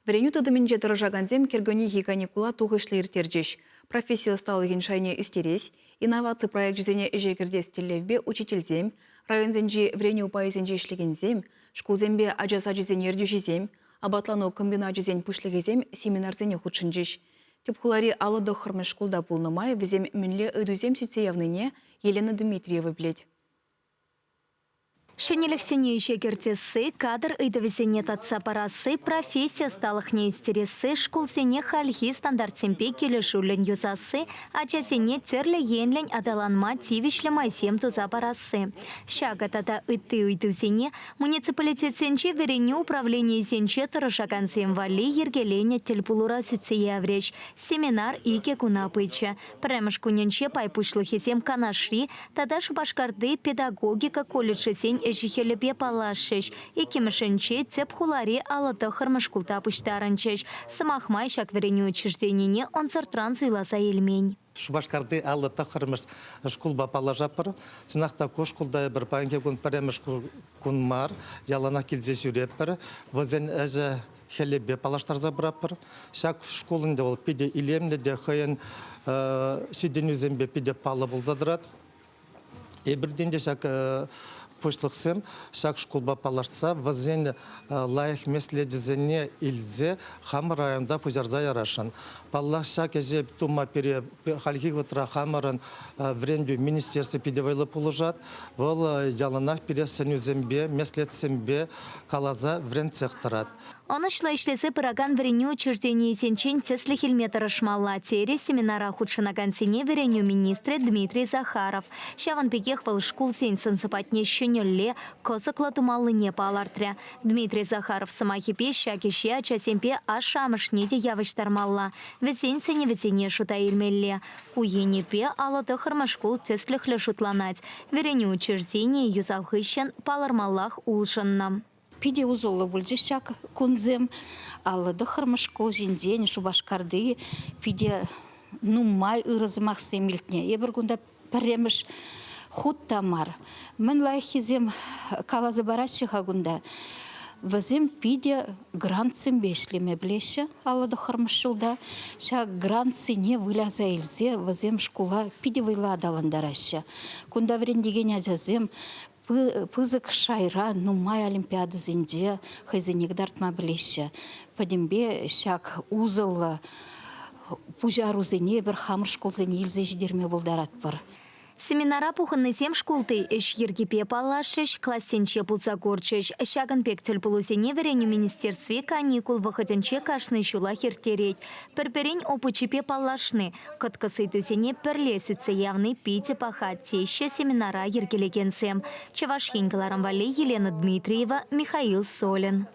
Вӗренӳ тытӑмӗнче тӑрӑшакансем кӗркуннехи каникула тухӑҫлӑ ирттерчӗҫ. Професси ӑсталӑхӗн шайне ӳстерес, инноваци проекчӗсене ӗҫе кӗртес тӗллевпе учительсем, районсенчи вӗренӳ пайӗсенче ӗҫлекенсем, шкулсемпе ача сачӗсен ертӳҫисем, апатлану комбиначӗсен пуҫлӑхӗсем семинарсене хутшӑнчӗҫ. Тӗп хулари 59-мӗш шкулта пулнӑ май вӗсем мӗнле ыйтусем сӳтсе явнине Елена Дмитриева пӗлет. Ҫӗнӗлӗхсене ӗҫе кӗртесси, кадр ыйтӑвӗсене татса парасси, професси ӑсталӑхне ӳстересси, шкулсене хальхи стандартсемпе килӗшӳллӗн юсасси, ачасене тӗрлӗ енлӗн аталанма тивӗҫлӗ майсем туса парасси. Ҫакӑ тата ытти ыйтусене муниципалитетсенчи вӗренӳ управленийӗсенче тӑрӑшакансем валли йӗркеленӗ тӗлпулура сӳтсе яврӗҫ. Семинар икӗ куна пычӗ. Пӗрремӗш кунӗнче пай пуҫлӑхӗсем Канашри тата Шупашкарти педагогика колледжӗсен ӗҫӗ-хӗлӗпе паллашрӗҫ. Иккӗмӗшӗнче тӗп хулари 59-мӗш шкулта пуҫтарӑнчӗҫ. Сӑмах май, ҫак вӗренӳ учрежденине ӑнсӑртран суйласа илмен. Шупашкарти 59-мӗш шкулпа паллашатпӑр. Чӑнах та ку шкулта эпир паянхи кун пӗрремӗш кун мар, яланах килсе ҫӳретпӗр. Вӗсен ӗҫӗ хӗлӗпе паллаштарса пыратпӑр. Ҫак шкул ӗнтӗ вӑл питӗ илемлӗ те хӑйӗн ҫитӗнӳсемпе питӗ паллӑ пулса тӑрать. Эпир те ӗнтӗ ҫак пуҫлӑхсем ҫак шкулпа паллашса вӗсен лайӑх меслечӗсене илсе хамӑр районта пуҫарса ярасшӑн. Паллах, ҫак ӗҫе тума пире хальхи вӑхӑтра хамӑрӑн вӗрентӳ министерстви питӗ вӑйлӑ пулӑшать. Вӑл яланах пире сӗнӳсемпе, меслетсемпе каласа вӗрентсех тӑрать. Ӑнӑҫлӑ ӗҫлесе пыракан вӗренӳ учрежденийӗсенчен тӗслӗх илме тӑрӑшмалла, терӗ семинара хутшӑнакансене вӗренӳ министрӗ Дмитрий Захаров. Ҫавӑн пекех вӑл шкулсен сӑн-сӑпатне ҫӗнӗлле, кӑсӑклӑ тумаллине палӑртрӗ. Дмитрий Захаров сӑмахӗпе ҫак ӗҫе ачасемпе ашшӗ-амӑшне те явӑҫтармалла, вӗсен сӗнӗвӗсене шута илмелле. Ку енӗпе 59-мӗш шкул тӗслӗхлӗ шутланать. Вӗренӳ учрежденийӗ юсав хыҫҫӑн палӑрмаллах улшӑннӑ. Питӗ усӑллӑ пулчӗҫ ҫак кунсем. 59-мӗш шкул ҫинчен Шупашкарти питӗ нумай ырӑ сӑмахсем илтнӗ. Эпир кунта пӗрремӗш хут та мар. Мӗн лайӑххисем каласа параҫҫӗ-ха кунта? Вӗсем питӗ грантсемпе ӗҫлеме пӗлеҫҫӗ 59-мӗш ҫулта. Ҫак грантсене выляса илсе вӗсем шкула питӗ вӑйлӑ аталантараҫҫӗ. Кунта вӗрентекен ачасем пысӑк шайра нумай олимпиадӑсенче хӑйсене кӑтартма пӗлеҫҫӗ. Пӗтӗмпе ҫак усӑллӑ пуҫарусене эпир хамӑр шкулсене илсе ҫитерме пултаратпӑр. Семинара пухӑннисем шкулти ӗҫ йӗркипе паллашрӗҫ, классенче пулса курчӗҫ. Ҫакӑн пек тӗлпулусене Вӗренӳ министерстви каникул вӑхӑтӗнче кашни ҫулах ирттерет. Пӗр-пӗрин опычӗпе паллашни, кӑткӑс ыйтусене пӗрле сӳтсе явни питӗ паха, теҫҫӗ семинара йӗркелекенсем. Чӑваш Ен кӑларӑм валли Елена Дмитриева, Михаил Солин.